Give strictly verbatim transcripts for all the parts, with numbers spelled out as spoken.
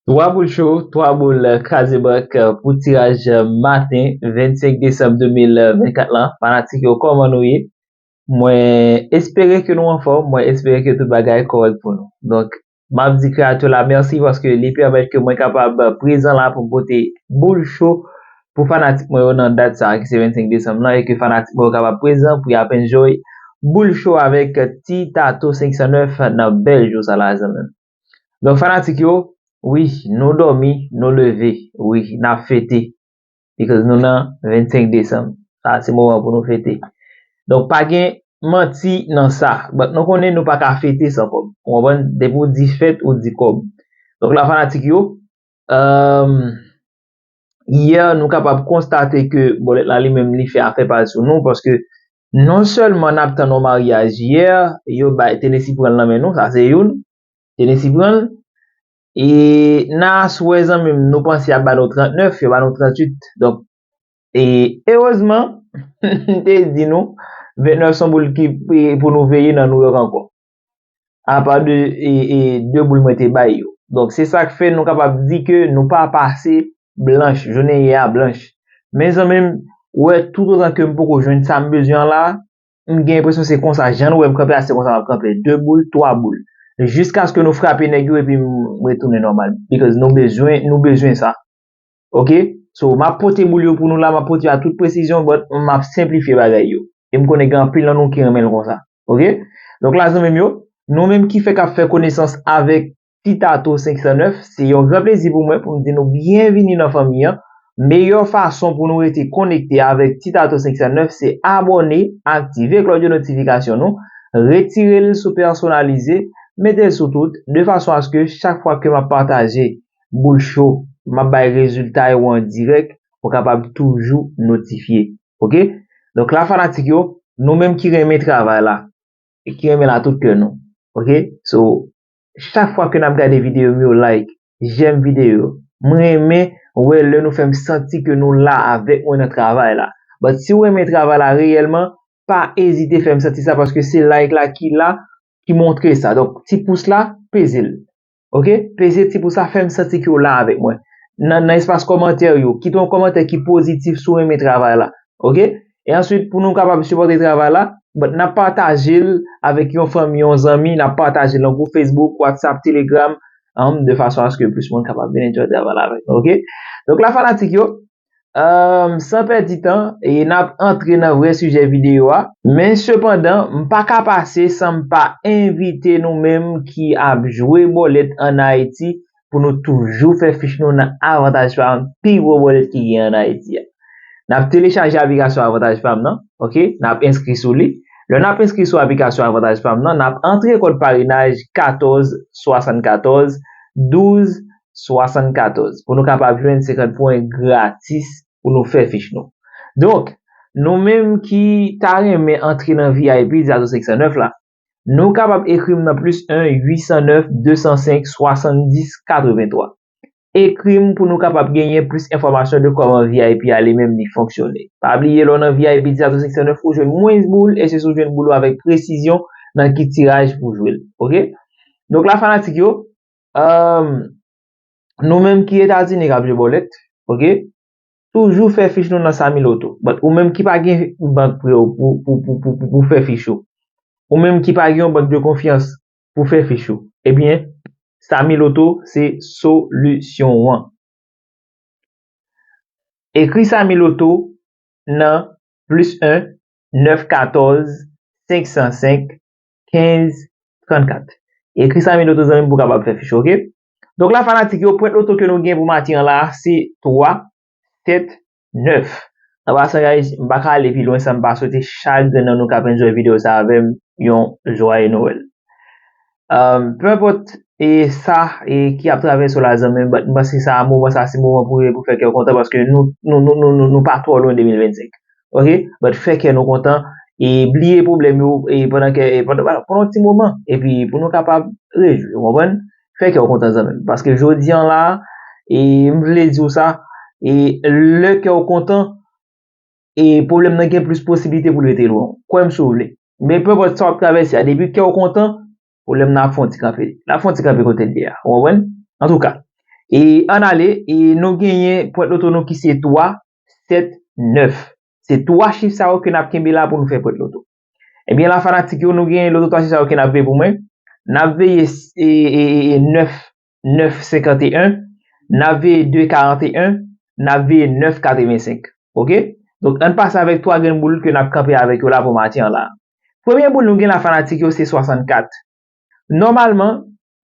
Twa boul cho, twa boul kraze bank pou tiraj maten vennsenk desanm de mil vennkat lan. Fanatik yo, kòman nou ye? Mwen espere ke nou anfòm, mwen espere ke tout bagay kòrèk pou nou. Donk, m ap di Kreyatè la mèsi paske li pèmèt ke mwen kapab prezan la pou m pote boul cho pou fanatik mwen yo nan dat sa a ki se vennsenk desanm lan e ke fanatik mwen yo kapab prezan pou y ap enjoy boul cho avèk Ti Tato senk san nèf nan bèl jou sa la zanmi m. Donk fanatik yo, wi, nou dòmi, nou leve, wi, n ap fete. Because nou nan vennsenk desanm. Sa se moman pou nou fete. Donk pa gen manti nan sa. But nou konnen nou pa ka fete san kòb. Ou konprann? Depi w di fèt, ou di kòb. Donk la fanatik yo, um, yè nou kapab konstate ke bòlèt la li menm li fè afè pa l sou nou paske non sèlman n ap tann yon maryaj yè, yo bay Tennessee pran l nan men nou, sa se youn, Tennessee pran l, e nan aswè zanmi m, nou panse y ap ba nou trannèf, yo ba nou trannwit. Donk, e erezman, m te di nou, vennèf se yon boul ki pou nou veye nan Nouyòk ankò. Apa de, e, e, de boul mwen te bay yo. Donk, se sa k fè nou kapab di ke nou pa pase blanch, jounen yè a blanch. Men zanmi m, wè, toutotan ke m poko jwenn sa m bezwen an la, m gen enpresyon se konsa, jan nou wè m kanpe a, se konsa m ap kanpe. De boul, twa boul. Jiskaske nou frape nèg yo epi m retounen nòmal. Because nou bezwen, nou bezwen sa. Ok? So, m ap pote boul yo pou nou la, m ap pote yo a tout presizyon, but m ap senplifye bagay yo. E m konnen gen anpil nan nou ki renmen l konsa. Ok? Donk la, zanmi m yo, nou menm ki fèk ap fè konesans avèk Ti Tato senk san nèf, se yon gran plezi pou mwen pou m di nou byenvini nan fanmi an. Meyè fason pou nou rete konekte avèk Ti Tato senk san nèf, se abòne, aktive klòch de notifikasyon nou, retire l sou pèsonalize, mete l sou tout, de fason aske chak fwa ke m ap pataje boul cho, m ap bay rezilta yo an dirèk, ou kapab toujou notifye. Ok? Donk la fanatik yo, nou menm ki renmen travay la, e ki renmen l a tout kè nou. Ok? So, chak fwa ke n ap gade videyo m yo, like, j'aime videyo. Mwen renmen wè lè nou fè m santi ke nou la avèk mwen nan travay la. But si w renmen travay la reyèlman, pa ezite fè m santi sa paske se like la ki la, ki montre sa. Donk, ti pous la, peze l. Ok? Peze ti pous la, fè m santi ke w la avèk mwen. Nan, nan espas kòmantè yo, kite yon kòmantè ki pozitif si w renmen travay la. Ok? E answit, pou nou kapab sipòte travay la, but n ap pataje l avèk yon fanmi, yon zanmi, n ap pataje l nan gwoup Facebook, WhatsApp, Telegram, um, de fason aske plis moun kapab vin enjoy travay la avèk nou, ok? Donk la fanatik yo, um, san pèdi tan, e n ap antre nan vrè sijè videyo a. Men sepandan, m pa ka pase san m pa envite nou menm ki ap jwe bòlèt ann Ayiti pou nou toujou fè fich nou nan Avantaj Farm, pi gwo bòlèt ki gen ann Ayiti a. N ap telechaje aplikasyon Avantaj Farm nan, ok? N ap enskri sou li. Lè n ap enskri sou aplikasyon Avantaj Farm nan, n ap antre kòd parenaj katòz swasannkatòz douz swasannkatòz pou nou kapab jwenn senkant pwen gratis pou nou fè fich nou. Donk, nou menm ki ta renmen antre nan V I P Diato senk san nèf la, nou kapab ekri m nan plis en uit san nèf de san senk swasanndis katrevenntwa. Ekri m pou nou kapab genyen plis enfòmasyon de kòman V I P a li menm li fonksyone. Pa bliye lè w nan V I P Diato senk san nèf ou jwenn mwens boul e se si w jwenn boul ou avèk presizyon nan ki tiraj pou jwe l. Ok? Donk la fanatik yo, um, nou menm ki Etazini k ap jwe bòlèt, ok? Toujou fè fich nou nan Sami Loto. But ou menm ki pa gen bank pre w pou, pou, pou, pou, pou, pou fè fich ou. Ou menm ki pa gen yon bank de konfyans pou fè fich ou. Ebyen, Sami Loto se solisyon w an. Ekri Sami Loto nan plis en nèf katòz senk san senk kenz trannkat. Ekri Sami Loto zanmi m pou w kapab fè fich ou, ok? Donk la fanatik yo, pwent loto ke nou gen pou maten an la, se twa, sèt, nèf. Anba sa, guys, m pa ka ale pi lwen san m pa swete chak grenn nan nou k ap enjoy videyo sa avè m yon jwaye Nwèl. Um, peu importe e sa e ki ap travèse w la zanmi m, but m panse sa moman sa se moman pou, pou fè kè w kontan paske nou, nou, nou, nou, nou, nou pa twò lwen de mil vennsenk. Ok? But fè kè nou kontan e bliye pwoblèm yo e pandan kè, e pandan, pandan yon ti moman epi pou nou kapab rejwi, w konprann? Fè kè w kontan zanmi m. Paske jodi an la, e m vle di w sa, e lè kè w kontan, e pwoblèm nan gen plis posiblite pou l rete lwen w. Kwè m si w vle. Men peu importe sa w ap travèse a, depi kè w kontan, pwoblèm nan ap fè yon ti kanpe. L ap fè yon ti kanpe kote l ye a. Ou konprann? Antouka, E ann ale, e nou genyen pwent loto nou ki se twa, sèt, nèf. Se twa chif sa yo ke n ap kenbe la pou nou fè pwent loto. Ebyen la fanatik yo, nou genyen loto twa chif sa yo ke n ap veye pou mwen. N ap veye e, e, e, e nèf, nèf senkant e en, n ap veye de karant e en, n ap veye nèf katrevensenk. Oke? Donk, ann pase avèk twa grenn boul ke n ap kanpe avèk yo la pou maten an la. Premye boul nou gen la fanatik yo, se swasannkat. Nòmalman,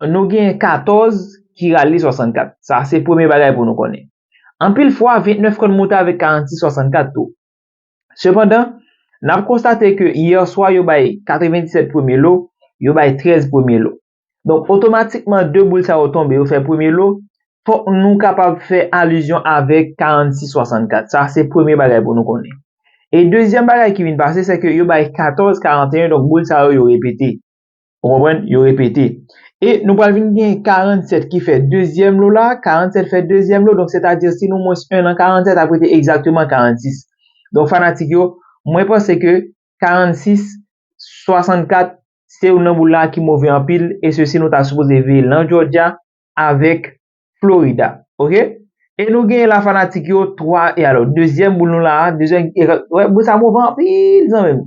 nou gen katòz ki rale swasannkat. Sa se premye bagay pou nou konnen. Anpil fwa, vennèf konn moute avèk karannsis swasannkat tou. Sepandan, n ap konstate ke yè swa yo bay katrevendisèt premye lo, yo bay trèz premye lo. Donk, otomatikman, de boul sa yo tonbe, yo fè premye lo, fòk nou kapab fè alizyon avèk karannsis swasannkat. Sa se premye bagay pou nou konnen. E dezyèm bagay ki vin pase, se ke yo bay katòz karant e en, donk boul sa yo, yo repete. Ou konprann? Yo repete. E nou pral vin gen karannsèt ki fè dezyèm lo la, karannsèt fè dezyèm lo, donk sètadi si nou mwens en nan karannsèt ap rete egzakteman karannsis. Donk fanatik yo, mwen panse ke karannsis, swasannkat, se youn nan boul la ki move anpil, e sesi nou ta sipoze veye l nan Georgia avèk Florida. Oke? E nou genyen la fanatik yo, twa, e alò, dezyèm boul nou la, dezyèm, e, wè, boul sa move anpil, zanmi m.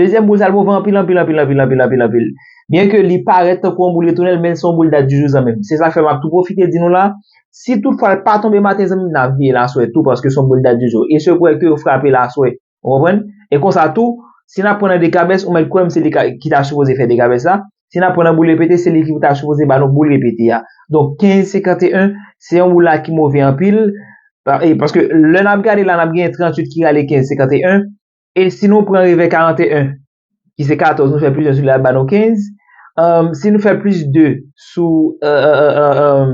Dezyèm boul sa l move anpil, anpil, anpil, anpil, anpil, anpil, anpil. Byen ke li parèt tankou yon boul retounen, men se yon boul dat du jour zanmi m. Se sa k fè m ap tou pwofite di nou la, si tout fwa l pa tonbe maten zanmi m, n ap veye l aswè tou, paske se yon boul dat du jour. E se kwè ke yo frape l aswè. Ou konprann? E konsa tou, si n ap pran nan dekabès, ou mèt kwè m se li ka, ki ta sipoze fè dekabès la. Si n ap pran nan boul repete, se li ki ta sipoze ba nou boul repete a. Donk, kenz senkant e en, se yon boul la ki move anpil. Pa- e, paske lè n ap gade la, n ap gen tranntuit ki rale kenz senkant e en. E si nou pran revè karant e en, ki se katòz, nou fè plis en sou li, l ap ba nou kenz. Em, si nou fè plis de sou, e, e, e, e, em,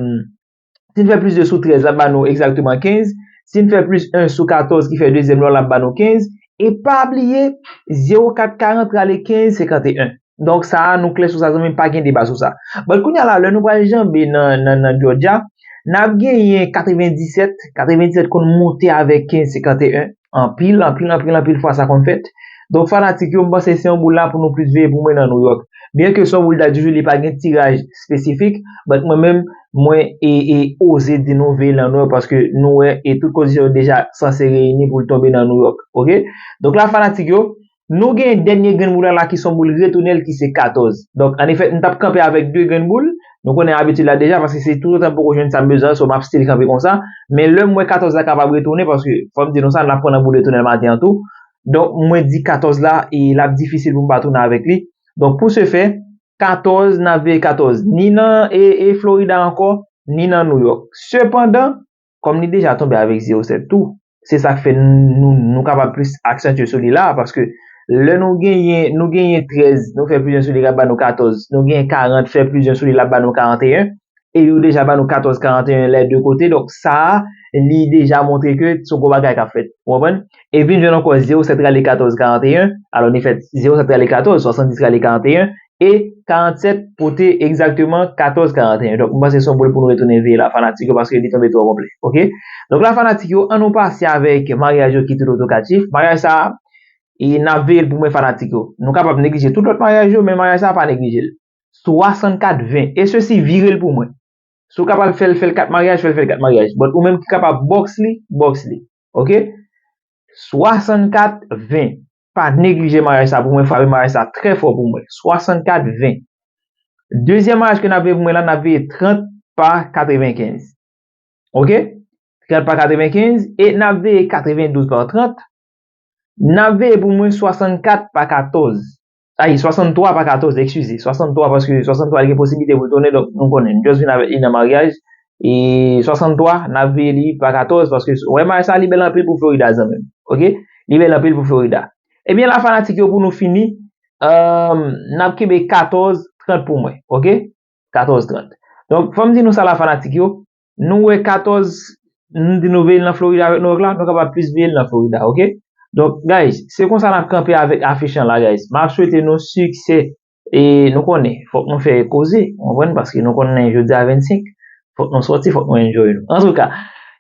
si n fè plis de sou trèz, l ap ba nou egzakteman kenz. Si n fè plis en sou katòz, ki fè dezyèm la, l ap ba nou kenz. E pa bliye, zewo kat karant rale kenz senkant e en. Donk sa a, nou klè sou sa, zanmi m, pa gen deba sou sa. But kounye a la, lè nou pral janbe nan, nan, nan Georgia, n ap genyen katrevendisèt, katrevendisèt konn moute avèk kenz senkant e en. Anpil, anpil, anpil, anpil fwa sa konn fèt. Donk, fanatik yo, m panse se yon boul la pou nou plis veye pou mwen nan New York. Byen ke se yon boul dat du jour, li pa gen tiraj espesifik, but mwen menm, mwen e, e oze di nou veye nan New York paske nou wè e tout kondisyon yo deja sanse reyini pou l tonbe nan New York. Oke? Donk la, fanatik yo, nou gen dènye grenn boul la ki se yon boul retounen ki se katòz. Donk, an efè, m t ap kanpe avèk de grenn boul. Nou konnen abitid la deja, paske se toutotan m poko jwenn sa m bezwen, so m ap still kanpe konsa. Men lè m wè katòz la kapab retounen, paske fò m di nou sa, n ap pran nan boul retounen maten an tou. Donk, mwen di katòz la, e l ap difisil pou m pa tounen avèk li. Donk, pou se fè, katòz, n ap veye katòz. Ni nan e, e Florida ankò, ni nan New York. Sepandan, kòm li deja tonbe avèk zewo sèt tou, se sa k fè nou, nou kapab plis aksantye sou li la, paske lè nou genyen, nou genyen trèz, nou fè plis en sou li, l ap ba nou katòz, nou genyen karant, fè plis en sou li, l ap ba nou karant e en, e yo deja ba nou katòz karant e en lè de kote, donk sa a, li deja montre ke se yon gwo bagay k ap fèt. Ou konprann? E vin jwenn ankò zewo sèt rale katòz karant e en, alò ni fèt zewo sèt rale katòz, swasanndis rale karant e en, e karannsèt pote egzakteman katòz karant e en. Donk, m panse se yon boul pou nou retounen veye la, fanatik yo, paske li tonbe twò konplè. Oke? Donk la, fanatik yo, an nou pase avèk maryaj yo ki toutotan katif. Maryaj sa a, e n ap veye l pou mwen, fanatik yo. Nou kapab neglije tout lòt maryaj yo, men maryaj sa a, pa neglije l. Swasannkat ven. E sesi, vire l pou mwen. Si w kapab fè l, fè l kat maryaj, fè l, fè l kat maryaj. But ou menm ki kapab bòks li, bòks li. Oke? Swasannkat ven. Pa neglije maryaj sa pou mwen, frape maryaj sa trè fò pou mwen. Swasannkat ven. Dezyèm maryaj ke n ap veye pou mwen la, n ap veye trant pa katrevenkenz. Oke? Trant pa katrevenkenz, e n ap veye katrevendouz pa trant. N ap veye pou mwen swasannkat pa katòz. Ay, swasanntwa pa katòz, eskize. Swasanntwa, paske swasanntwa li gen posiblite pou l tounen, donk nou konnen. M just vin avèk li nan maryaj. E swasanntwa, n ap veye li pa katòz, paske, wè, maryaj sa li bèl anpil pou Florida, zanmi m. Oke? Li bèl anpil pou Florida. Ebyen, la, fanatik yo, pou nou fini, um, n ap kenbe katòz trant pou mwen. Oke? Katòz trant. Donk, fò m di nou sa la, fanatik yo. Nou wè katòz, nou di nou veye l nan Florida avèk New York la, nou kapab plis veye l nan Florida, oke? Donk, guys, se konsa n ap kanpe avèk afich lan la, guys. M ap swete nou siksè. E nou konnen, fòk nou fè koze, ou konprann? Paske nou konnen jodi a vennsenk, fòk nou sòti, fòk nou enjoy nou. Antouka,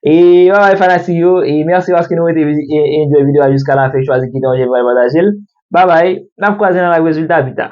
e bye bye fanatik yo, e mèsi paske nou rete vizi-, e enjoy videyo a jiska la fen, chwazi kite yon j'aime, pataje l. Bye bye, n ap kwaze nan live rezilta pita.